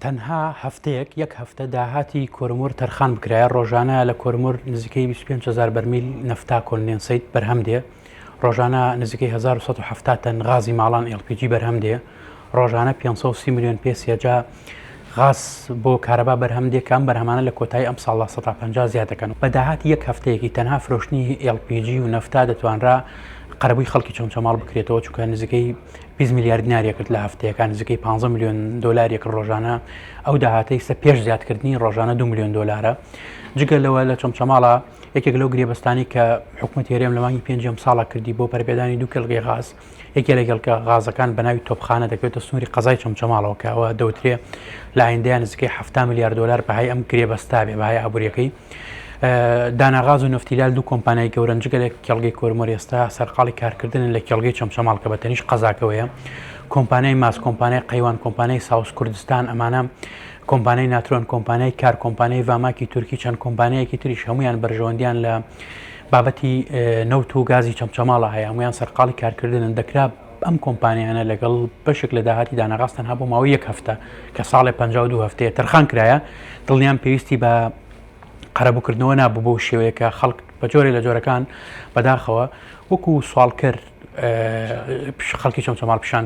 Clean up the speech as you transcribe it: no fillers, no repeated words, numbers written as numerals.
تەنها هەفتەیەک، یەک هەفتە داهاتی کۆرمۆر تەرخان بکرایە، ڕۆژانە لە کۆرمۆر نزیکەی 25 هەزار بەرمیل نەفتا condensate بەرهەم دێ، ڕۆژانە نزیکەی 1170 تەن غازی ماڵان LPG بەرهەم دێ، ڕۆژانە 530 ملیۆن پێ سێجا غاز بۆ کارەبا بەرهەم دێ کە ئەم بەرهەمانە لە کۆتایی ئەمساڵدا 50% زیاد دەکەن. بە داهاتی یەک هەفتەیەکی تەنها فرۆشتنی LPG و نەفتا دەتوانرا قەرەبووی خەڵکی چەمچەماڵ بکرێتەوە، چونکە نزیکەی 20 ملیار دیناری کرد لە هەفتەیەکە نزیکەی 15 ملیۆن دۆلاری کرد ڕۆژانە ئەو داهاتەی سە پێش زیادکردنی ڕۆژانە 2 ملیۆن دۆلارە جگە لەوە لە چەمچەماڵە یەکێک لەو گرێبەستانی کە حکوومەت هەرێم لە مانگی پێنجەم ساڵە کردی بۆ پەرپێدانی دوو کێڵگەی غاز یەکێ لە کێڵگە غازەکان بە ناوی تۆپخانە دەکەوێتە سنووری قەزای چەمچەماڵەوە کە ئەوە دەوترێ لە ئایندەیان نزیکەی 70 ملیار دلار بەهای ئەم گرێبەستا بێ بەهای ئابووریەکەی داناغاز و نەفتیلال دوو کۆمپانیای گەورەن جگە لە کێڵگەی کۆرمۆر ئێستا سەرقاڵی کارکردنن لە کێڵگەی چەمچەماڵ کە بە تەنیشت قەزاکەوەیە کۆمپانیای ماس کۆمپانیای قەیوان کۆمپانیای ساوس کوردستان ئەمانە کۆمپانیای ناترۆن کۆمپانیای کار کۆمپانیای ڤاماکی تورکی چەند کۆمپانیایەکی تریش هەمویان بەرژەوەندیان لە بابەتی نەوت و گازی چەمچەماڵە هەیە هەمویان سەرقاڵی کارکردنن دەکرا ئەم کۆمپانیانە لەگەڵ بەشێک لە داهاتی داناغاز تەنها بۆ ماوەی یەک هەفتە کە ساڵێ 52 هەفتەیە تەرخان کرایە دڵنیام پێویستی بە قەرەبووکردنەوە نابوو بەو شێوەیە کە خەڵک بە جۆرێ لە جۆرەکان بەداخەوە وەکو سواڵکەر خەڵکی چەمچەماڵ پیشاندرا.